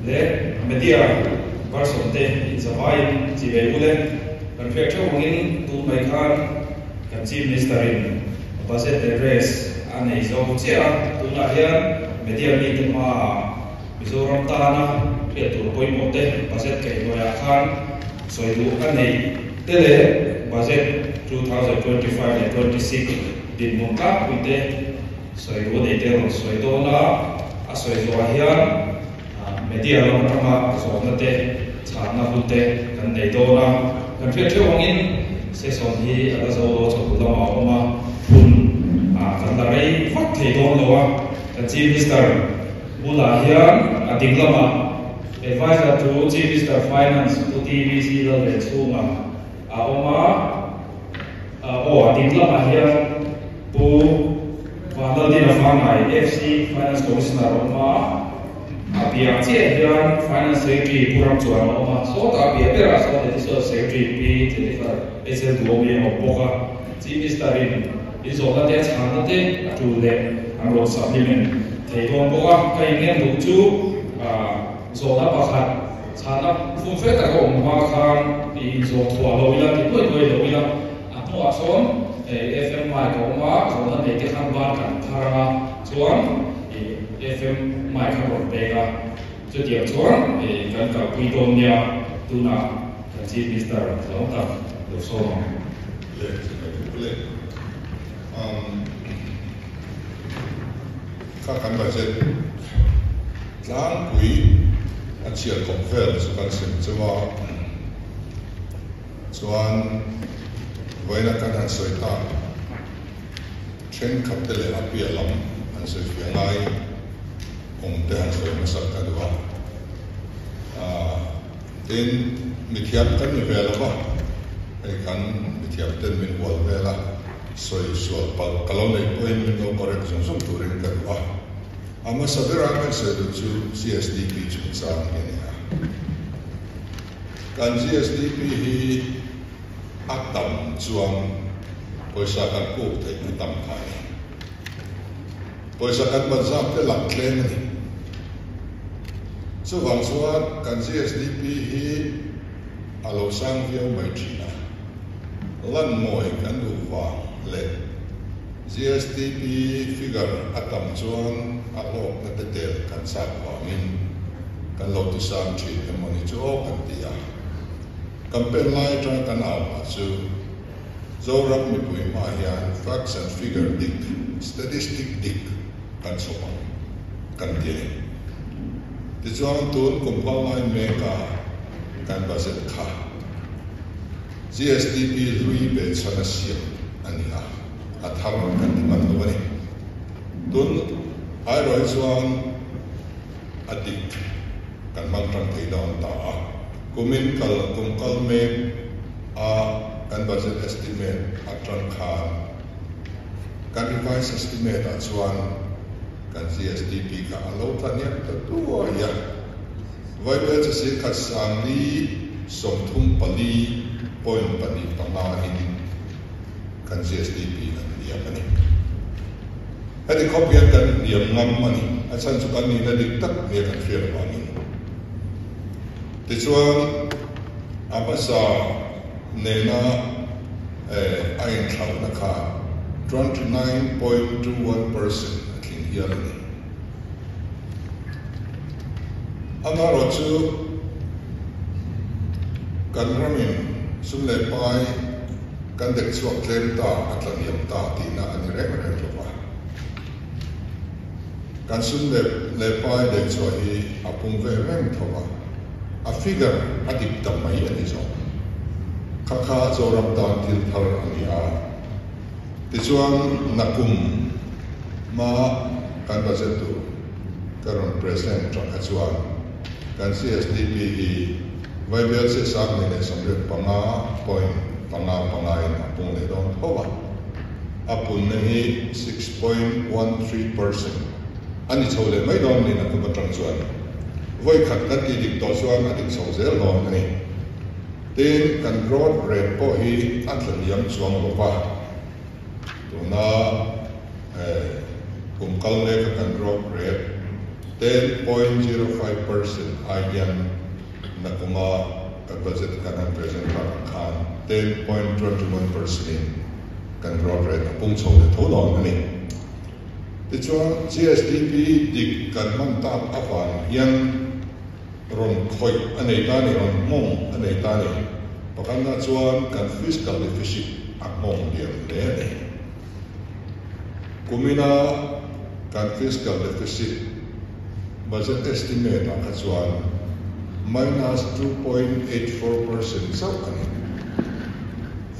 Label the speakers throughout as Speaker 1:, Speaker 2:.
Speaker 1: Leh media version te inzavaiin chi ve ule. Kan hriat theuh angin tun mai khan kan Chief Minister in budget address a nei zo chiah a, tunah hian media mite hmaah Mizoram tana hriat tur pawimawh te budget kaihhnuaiah khan sawi duh a nei te leh budget 2025 leh 26 dinhmun tlangpui te sawi duh a nei te rawn sawi dawn a, a sawi zawhah hian media lam atanga zawhna te chhanna hun te kan nei dawn a, kan hriat theuh angin session hi a la zo lo chawhnu lamah a awm a, hun kan la rei vak thei dawn lo a, kan Chief Minister bulah hian a ding lamah Adviser to Chief Minister Finance Pu TVC Lalvenchhunga a awm a. Aw, a ding lamah hian Pu Vanlaldina Fangai, FC Finance Commissioner a awm a, a piah chiah hian Finance Secretary Pu Ramchuan a awm a, sawtah a piah berah sawn Additional Secretary Pi Jennifer HL Duomi a awm bawk a, Chief Minister-in inzawhna te a chhanna te a tul leh an rawn supplement thei dawn bawk a, ka inngen duh chu zawhna pakhat Chhana fum fe tak a awm hma khan i inzawh thuah lo ila, ti nuai nuai lo ila, a hnuah chuan FM mic a awm a, zawhna nei te khan ban kan thar ang a, chuan FM mic a rawn pek a, chutiang chuan kan kalpui dawn nia, tunah kan Chief Minister tlawm tak lo sawm ang.
Speaker 2: Le, chhana duh le. Kha kan budget tlangpui a chhiar khawp vel chu kan sem cheu a, chuan vawiina kan han sawi tak thenkhat te leh a piah lam han sawi fiah ngai awm te han sawi hmasak ka duh a. Tin, mithiam kan ni ve lo va, hei kan mithiam ten min hual vel a, sawi sual palh ka lo neih pawhin min lo correct zung zung turin ka duh a. A hmasa bera kan sawi duh chu GSDP chungchang hi a ni a. Kan GSDP hi a tam chuan pawisa kan puk theih a tam phah a ni. Pawisa kan bat zat te lang tlem a ni. Chuvang chuan kan GSDP hi a lo sang viau mai thin a. Lan mawi kan duh vang leh GSDP figure a tam chuan a hlawkna te tel kan chak vangin kan lo ti sang thin emaw ni chu aw kan ti a. Campaign lai atanga kan au hma chu. Zoram mipui hma hian facts and figure dik, statistic dik kan chhawp ang kan ti a ni. Tichuan tun kum pangngai meka kan budget kha GSDP hlui ve chhan a siam a ni a, a thar kan ti hman lo a ni. Tun airawh hi chuan a dik kan hmang tang thei dawn ta a, kumin kal kum kal mek a kan budget estimate atang khan kan revised estimate ah chuan kan GSDP kha a lo tla hniam ta duai a, Vaibel chi sir khat sangli 34.25 in kan GSDP a hniam a ni. Heti khawp hian kan hniam ngam a ni, a chhan chu kan nihna dik tak nia kan hriat avangin. Tichuan, a hmasa nena a inthlauhna kha 29.21% a tling hial a ni. Amaherawhchu, kan ramin sum leh pai kan dek chhuak tlem ta, a tla hniam ta tihna a ni reng reng lo va. Kan sum leh pai dek chhuah hi a pung ve reng tho va, a figure a dik ta mai a ni zawk. Kha kha Zoram tan thil thar a ni a. Tichuan nakum hma kan budget tur ka rawn present tang kha chuan kan CSDP hi Vaibel se sang 1085.55 in a pung leh dawn tho a, a punna hi 6.13% a ni chho leh mai dawn niin a tum atang chuan vawi khat kan tih dik tawh chuan a dik chho zel dawn a ni. Tin, kan growth rate pawh hi a tla hniam chuang lo va, tuna kum kal meka kan growth rate. 10.05% ai hian nakuma kan budget kan han present tak ang khan 10.21% in kan growth rate a pung chho leh tho dawn a ni. Tichuan GSDP dik kan hman tak avang hian rawn khawih a nei ta a ni, rawn hmawng a nei ta a ni. Pakhatna chuan kan fiscal deficit a hmawng lian hle a ni. Kumina kan fiscal deficit budget estimate ah kha chuan minus 2.84% chauh a ni.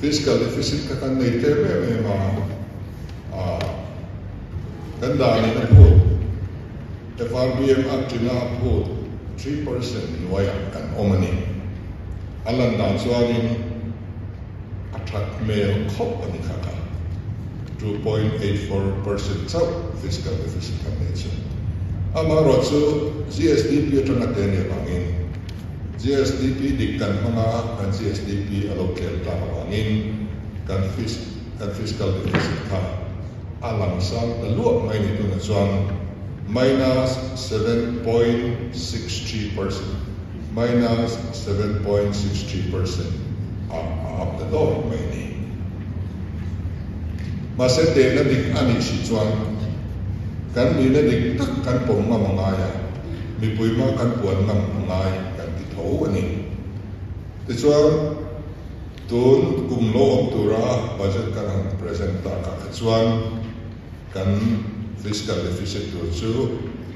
Speaker 2: Fiscal deficit kha kan nei tlem em em a, kan danin a phut FRBM Act-ina a phut 3% hnuaiah kan awm a ni. A lan dan chuanin a that hmel khawp a ni kha kha. 2.84% chauh fiscal deficit kan nei chu. Amaherawh chu GSDP atanga te nih avangin GSDP dik kan hmang a, kan GSDP a lo tlem tak avangin kan kan fiscal deficit kha a lang sang ta luah mai ni tunah chuan minus 7.63%, minus 7.63%, ah a up ta dawt mai a ni. Mahse tehna dik a nih si chuan kan nihna dik tak kan pawm ngam a ngai a, mipui hma kan puan ngam a ngai kan ti tho a ni. Tichuan tun kum lo awm tura budget kan han present takah kha chuan kan fiscal deficit tur chu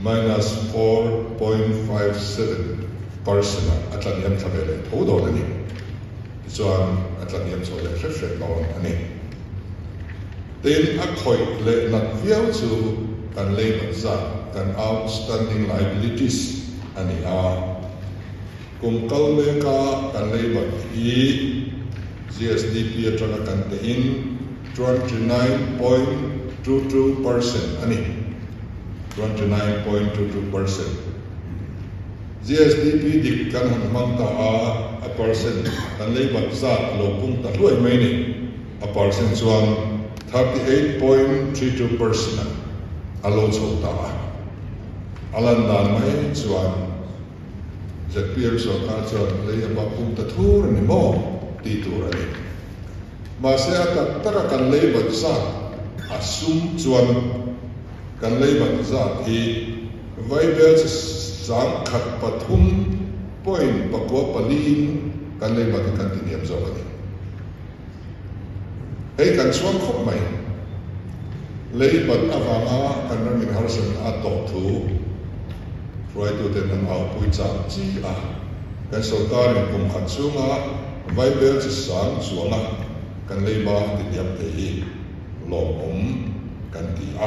Speaker 2: minus 4.57% ah a tlaniam thla ve leh tho dawn a ni. Tichuan a tlaniam chho leh hret hret dawn a ni. Tin, a khawih leh nat viau chu kan leibat zat, kan outstanding liabilities a ni a. Kum kal meka kan leibat hi GSDP atanga kan tehin 29.22% a ni, 29.22%. GSDP dik kan han hmang ta a, a percent kan leibat zat a lo pung ta hluai mai ni. A percent chuan 38.32% ah a lo chho ta a. A lan dan mai chuan ZPM sorkar chuan lei a bak pung ta thur a ni maw tih tur a ni. Mahse a tak taka kan lei bat zat a sum chuan kan lei bat zat hi Vaibel chi 103 point 94 in kan lei bat hi kan ti hniam zawk a ni. Hei kan chhuang khawp mai. Lei bat avanga kan ram in harsatna a tawh thu hruaituten an aupui chak chi a. Kan sorkarin kum khat chhunga Vaibel chi sang chuanga kan lei ba ti hniam thei hi lawmawm kan ti a.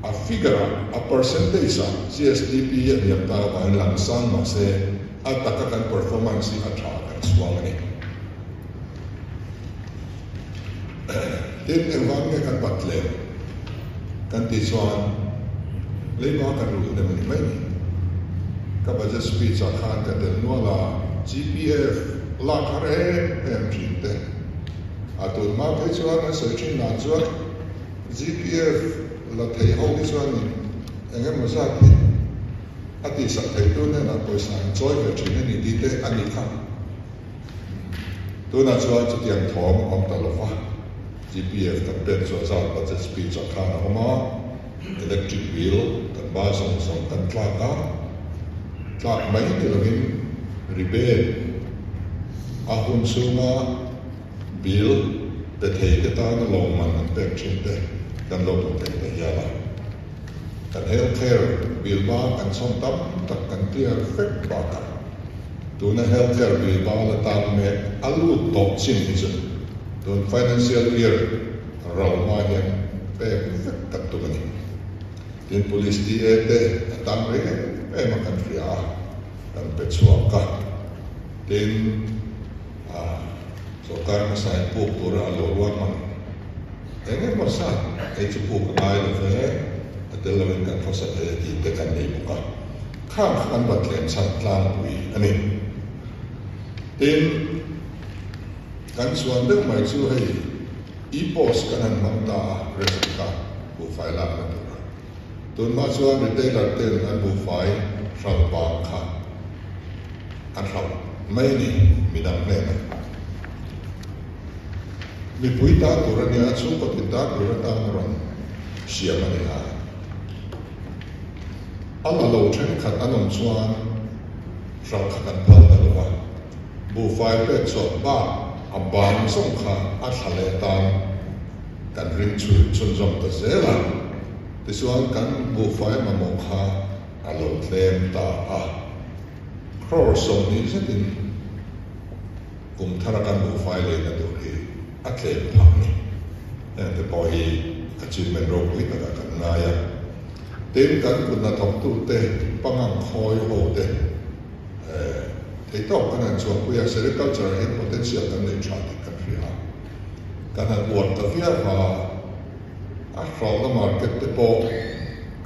Speaker 2: A figure ah, a percentage ah GSDP a hniam ta avangin lang sang mahse a taka kan performance hi a tha kan chhuang a ni. Tin, engvang nge kan bat lem kan tih chuan leiba kan rulh nem a ni mai ni. Ka budget speech ah khan ka tel nual a, GPF lak har em em thin te. A tun hma phei chuan an sawi thin dan chuan GPF la thei ho hi chuanin eng emaw zat hi a tihsak theitu hnenah pawisa an chawi ve thin a ni tih te a ni kha. Tunah chuan chutiang thawm a awm ta lo va, GPF kan pek chu a zat budget speech ah khan a awm a, electric bill kan ba zawng zawng kan tlak a, tlak mai ni lovin rebate a hun chhunga bill pe thei te tana lawmman an pek thin te kan lo hmu thei ta hial a. Kan healthcare bill ba kan chhawm tam tak kan clear vek bakah tuna healthcare bill ba la tan mek a lut tawh chin hi chu tun financial year ro hma hian pek vek kan tum a ni. Tin police DA te a tan reng em em a kan hria a, kan pe chhuak a. Tin sorkar hmasa in puk tura a lo ruat hman. Eng emaw zat ei chu puk a ngai lo ve, a tel loin kan khawsa thei a tih te kan nei bawk a, khang kha kan bat tlem chhan tlangpui a ni. Tin, kan chuan deuh mai chu hei e-post kan han hmang ta a, ration card buhfai lakna tura. Tunhma chuan retailer ten an buhfai hralh vang kha an hralh mai a ni midang hnenah. Mipui tan tur a nia, chhungkaw tin tan tur atan rawn siam a ni a. A la lo thenkhat an awm chuan hralh kha kan phal ta lo va, buhfai pek chhuah bak a ban zawng kha a thla leh tan kan ring chhunzawm ta zel a. Tichuan kan buhfai mamawh kha a lo tlem ta a, crore 20 zetin kum thara kan buhfai leina tur hi a tlem phah a ni. Heng te pawh hi achievement ropui takah kan ngai a. Tin, kan kut hnathawktute pangang khawi ho te theihtawk kan han chhuahpui a, sericulture ah hian potential kan nei tha tih kan hria a, kan han uar ta viau a, a hralhna market te pawh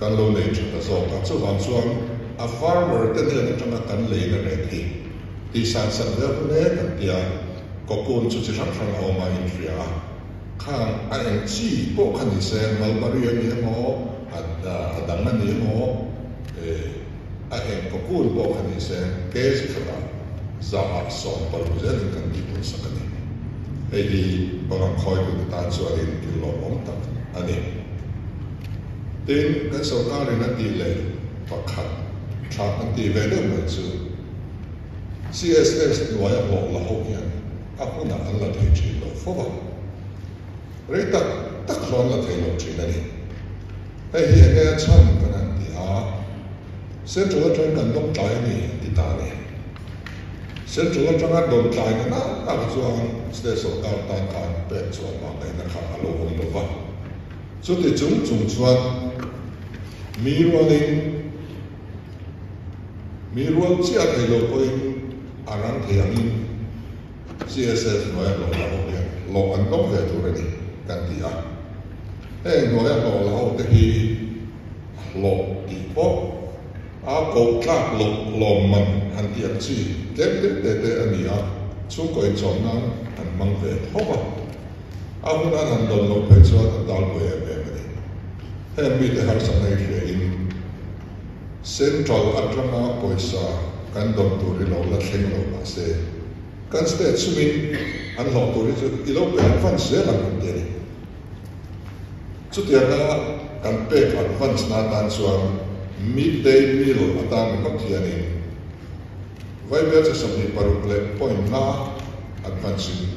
Speaker 2: kan lo nei tha ta zawk a, chuvang chuan a farmer te hnen atanga kan leina rate hi tihsan sak vel hun e kan tia, cocoon chu chi hrang hrang a awm a inhria a. Khang a eng chi pawh kha ni se, mulberry a ni emaw, a dang a ni emaw, a eng cocoon pawh kha ni se, kg khatah 160 zelin kan tih pun sak a ni. Hei hi pangang khawitute tan chuanin thil lawmawm tak a ni. Tin, kan sorkarin a tih leh pakhat tha kan tih ve deuh mai chu CSS hnuaia hlawh la ho hian a hunah an la thei thin lo fo va, rei tak tak hlawh an la thei lo thin a ni. Hei hi enge a chhan kan han ti a, Central atangin kan dawng tlai a ni an ti ta a ni. Central atanga dawn tlai na nak nak chuan state sorkar tan khan pek chhuah vang ngaihna kha a lo awm lo va. Chuti chung chung chuan mi rualin Mi rual chiah thei lo pawhin a rang thei angin CSS hnuaia hlawh la ho hian hlawh an dawng ve tur a ni kan ti a. Heng hnuaia hlawh la ho te hi hlawh tih pawh a koh tlak loh lawmman han tih ang chi tlem tlem te te a ni a, chhungkaw inchawm nan an hmang ve tho a. A hun an han dawn loh phei chuan an dal buai em em a ni. Heng mite harsatna hi hriain Central atanga pawisa kan dawn tur hi lo la thleng lo mah se, kan state sumin an hlawh tur hi chu i lo pe advance zel ang kan ti a ni. Chutianga kan pek advance na atan chuan midday meal atan ringawt hianin Vaibel chi 26 leh point nga advance in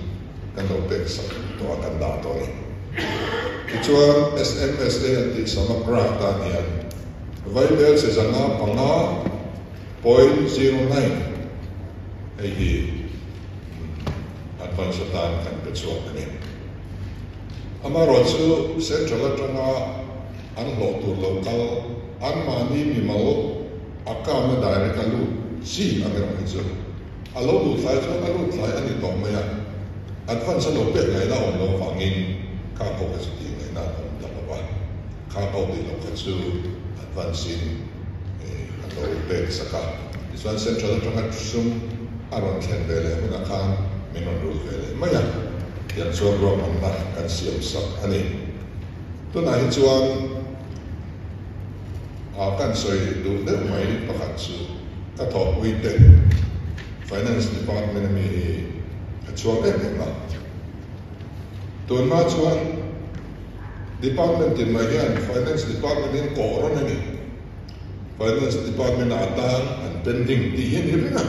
Speaker 2: kan lo pek sak tawh a, kan dah tawh a ni. Tichuan SMSA an tih Samagra atan hian Vaibel che 505.09 hei hi advance atan kan pe chhuak a ni. Amaherawhchu Central atanga an hlawh tur lo kal anmahni mimal account a direct a lut chi ang erawh hi chu a lo lut hlai chuan a lut hlai a ni tawh mai a, advance a lo pek ngaihna awm lo avangin kha pawh kha chu tih ngaihna an awm ta lo va. Kha pawh tih loh kha chu advance in an lo pek sak a, tichuan central atanga sum a rawn thlen ve leh hunah khan min rawn rul ve leh mai a, tiang chuan ruahmanna kan siam sak a ni. Tunah hi chuan a kan sawi duh deuh mai pakhat chu ka thawhpui te finance department ami hi a chhuak em em a, tunhma chuan Department tin mai hian Finance Department in kawh rawn a ni. Finance Department ah tan an pending tih hi a ni reng a.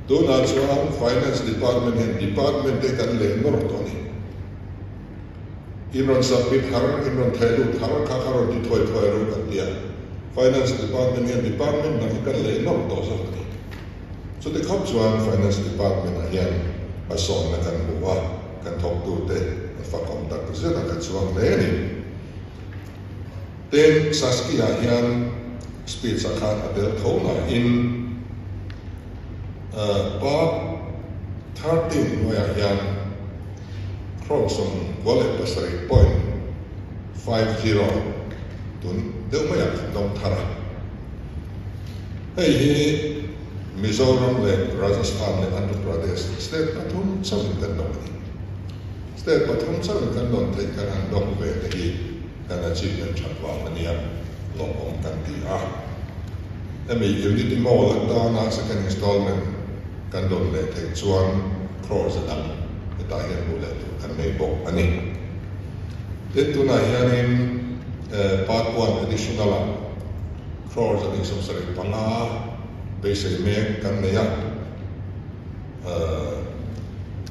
Speaker 2: Tunah chuan Finance Department hian Department te kan leh nawr tawh a ni. In rawn submit har, in rawn theh lut har kha kha rawn ti thuai thuai ru kan ti a. Finance Department hian Department dang hi kan leh nawr tawh zawk a ni. Chuti khawp chuan Finance Department ah hian hmasawnna kan hmu a. Kan thawktute a fakawm tak zet a ka chuang hle a ni. Tin, Saskia hian speech ah khan a tel tho nain Part 13 hnuaiah hian crore 97.50 tun deuh maiah kan dawng thar a. Hei hi Mizoram leh Rajasthan leh Andhra Pradesh state pathum chauhin kan dawng a ni. State pathum chauhin kan dawn theih kan han dawng ve te hi kan achievement that vang a nia. lawmawm kan ti a. Hemi Unity Mall atana second installment kan dawn leh theih chuan crore za dang hetah hian hmuh leh tur kan nei bawk a ni. Tin, tunah hianin part one additional ah crore 175 beisei mek kan nei a.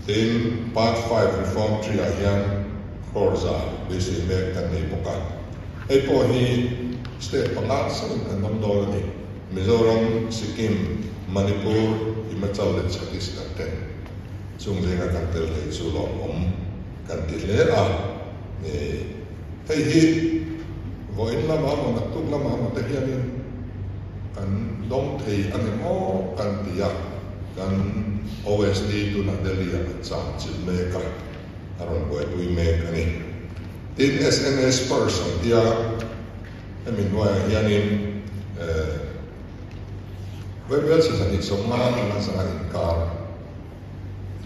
Speaker 2: Tin, part 5 reform 3 ah hian crore 100 beisei mek kan nei bawk a. Hei pawh hi state panga sawn kan awm dawn a ni. Mizoram, Sikkim, Manipur, Himachal leh Chhattisgarh te chung zinga kan tel thei chu lawmawm kan ti hle a. Hei hi vawiin lama maw naktuk lama maw te hianin kan dawng thei a ni maw kan ti a. Kan OSD tunah Delhi-ah an cham chilh mek a, a rawn buaipui mek a ni. Tin, SNS First an tia, hemi hnuaiah hianin Vaibel chi 250 atanga 100 inkar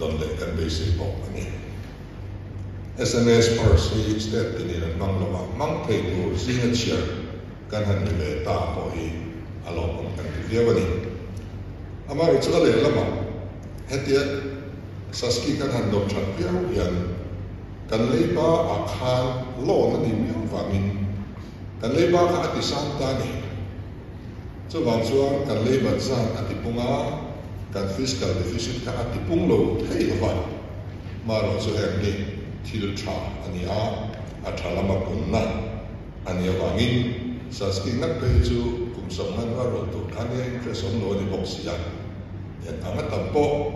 Speaker 2: dawn leh kan beisei bawk a ni. SNS First hi state tinin an hmang lo a, hmang thei tur zinga chhiar kan han ni ve ta pawh hi a lawmawm kan ti viau a ni. Amaherawhchu chu a lehlamah hetia Saski kan han dawm that viau hian kan leiba ah khan loan a ni miau vangin kan leiba kha a ti sang ta a ni. Chuvang chuan kan leibat zan a ti pung a, kan fiscal deficit kha a ti pung lo thei lo va. Marawhchu heng hi thil tha a ni a, a tha lama punna A nih avangin Saski ngat phei hi chu kum 50 rual rual tur kha nia interest awm lo a ni bawk si a, eng anga tam pawh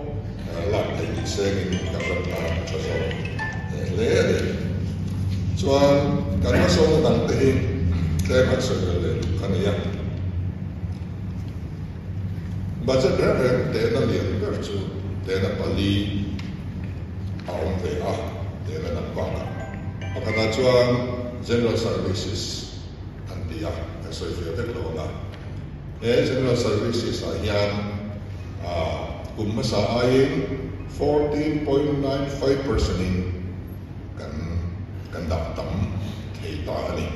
Speaker 2: lak theih ni sengin kan ram tan a tha zawk hle a ni. Chuan kan hmasawnna dang te hi tlem an sawi vel leh duh kha nia. Budget reng reng tehna lian ber chu tehna pali a awm ve a, tehna dang bakah. Pakhatah chuan General Services an ti a, kan sawi fiah vek lo ang a. He General Services ah hian kum hmasa aiin 14.95 percent in kan kan dah tam thei ta a ni.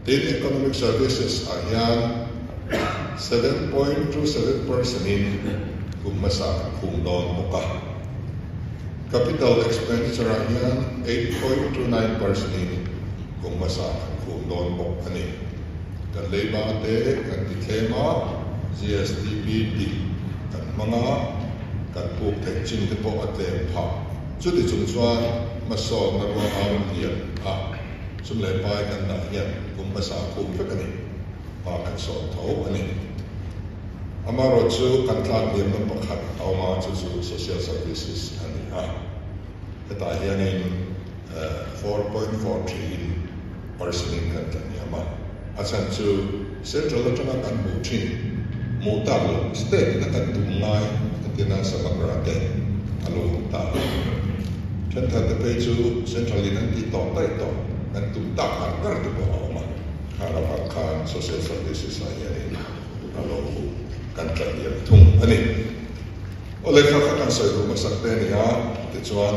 Speaker 2: Tin, Economic Services ah hian 7.27 percent in kum hmasa kan khum dawn bawk a. Capital Expenditure ah hian 8.29 percent in kum hmasa kan khum dawn bawk a ni. Kan leiba te kan ti thlem a, GSDP dik kan hmang a, kan puk theih chin te pawh a tlem phah. Chuti chung chuan hmasawnna ruangau lian a sum leh pai kan dah hian kum hmasa khum vek a ni. Hma kan sawn tho a ni. Amaherawhchu kan tlak hliamna pakhat a awm a, chu chu Social Services a ni a. Hetah hianin 4.43 in percent in kan tla hniam a. A chhan chu Central atanga kan hmuh thin hmuh tak loh state ina kan tum ngai entirna Samagra te a lo awm ta a. Thenkhat te phei chu Central in an tih tawh daih tawh kan tum tak har ber te pawh a awm a. Kha ramah khan Social Services ah hianin a lo kan tla hniam thung a ni. Aw lehkha kha kan sawi duh hmasak te a ni a, tichuan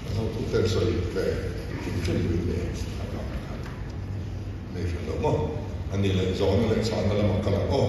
Speaker 2: kan hotute an sawi ve hrim hrim rih le a vang khan nei hran lo maw? A ni leh zawhna leh chhahna lamah kal ang aw.